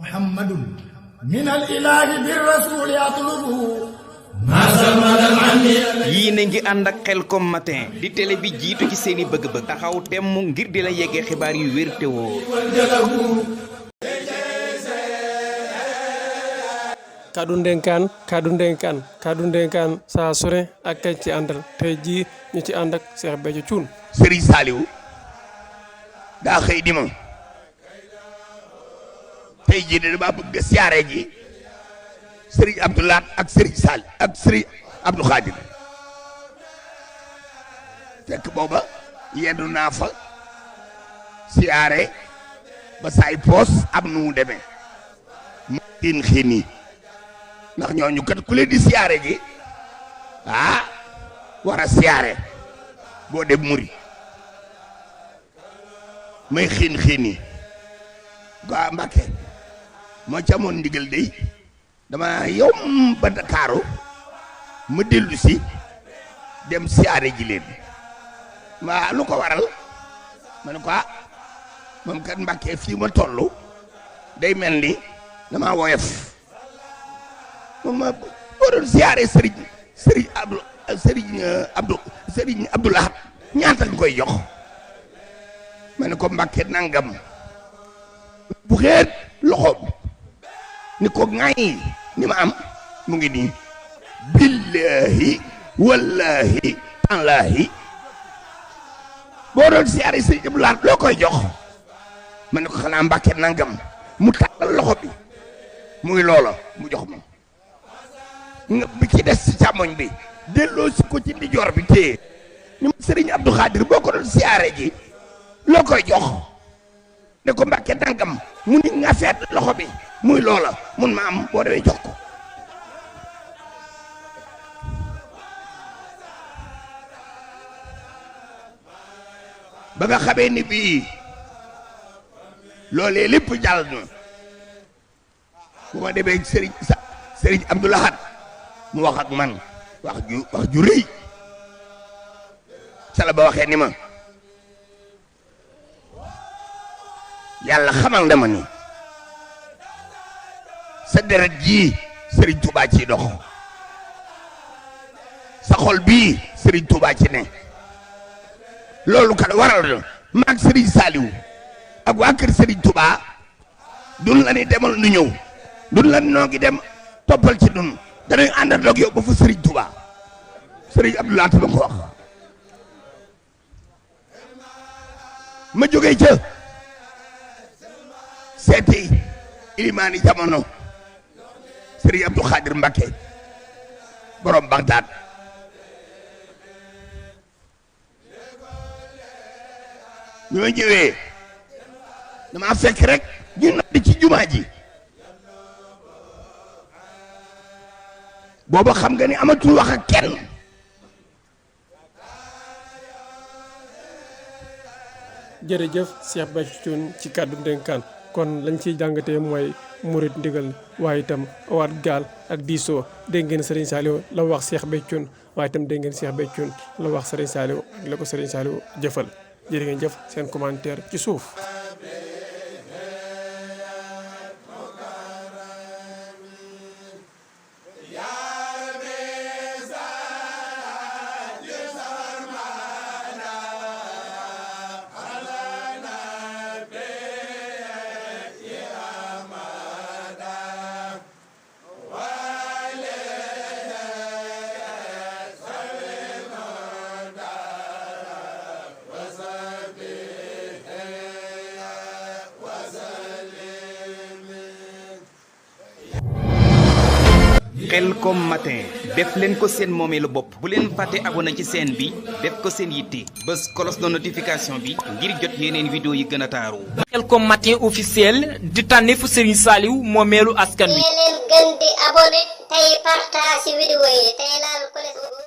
muhammadun minal ilaahi bir rasuuli atlubu yii na ngi ànd ak Khelcom matin di télé bi jiitu ci seeni bëgg-bëgg taxaw temm ngir di la yeggee xibaar yu wér te wóor. kaddu ndenkaan saa su ne ak kañ ci àndal tey jii ñu ci ànd ak Cheikh Béthio Thioune. Serigne Saliou daa xëy di ma tey jii de dama bëgg siyaare ji Serigne Abdou Lahad ak Serigne Sall ak Serigne Abdou Khadir fekk booba yendu naa fa siyaare ba saay poos am nu mu demee ma tiin xiin ndax ñooñu kat ku leen di siyaare ji war a siyaare boo dem muri may xiin yi gaa Mbàkke moo ci amoon ndigal day dama yow ba Dakaaru ma dellu si dem siyaare ji leen ma lu ko waral ma ne ko moom kat Mbàkke fii ma tollu day mel ni dama woyof moom ma boo doon siyaare Serigne Abdou Lahad ñaata nga koy jox ma ne ko Mbàkke nangam bu xeet loxoom ni ko ŋaay ni ma am mu ngi nii billahi wallahi tallahi boo doon siyaare Serigne Abdou Lahad loo koy jox ma ne ko xanaa Mbàkke nangam mu tàllal loxo bi muy loola mu jox ma nga bi ci des ci càmmoñ bi delloo si ko ci ndijoor bi téye ñu ma Serigne Abdou Khadir boo ko doon siyaare ji loo koy jox ne ko Mbàkke dangam mu ni nga feet loxo bi muy loola mun ma am boo demee jox ko ba nga xamee ni bii loolee lépp jàll na bu ma demee Serigne Abdou Lahad mu wax ak man wax ju rëy sala ba waxee ni ma yàlla xamal na ma ni sa deret jii Serigne Touba ci dox sa xol bii Serigne Touba ci ne loolu kat waral na maag Serigne Saliou ak waa kër Serigne Touba dun la ni demal nu ñëw dun la noo ngi dem toppal ci dun danañ àndandoo ak yow ba fa Serigne Touba Serigne Abdou Lahad ba ko wax ma jógee ca seeti ilimaani jamono Serigne Abdou Khadir Mbacké borom Bagdad ñu ma ñëwee dama fekk rek ñu noddi ci jumaa ji booba xam nga ni amatul wax ak kenn jërëjëf Cheikh Béthio Thioune ci kàddu ndenkaan kon lañ ciy jàngatee mooy murit ndigal waaye itam awaat gaal ak diisoo dégg ngeen Serigne Saliou la wax Cheikh Béthio Thioune waaye itam dégg ngeen Cheikh Béthio Thioune la wax Serigne Saliou ak la ko Serigne Saliou jëfal jërë ngeen jëf seen commentaire ci suuf. Khelcom matin def leen ko seen moomeelu bopp bu leen fàtte abonné ci chaîne bi def ko seen yitte bës cloche de notification bi ngir jot yeneen vidéo yi gën a taaru. Khelcom matin officiel di tànneefu Serigne Saliou moomeelu askan wi. leen gën di abonné tey partage vidéo yi tey laal ko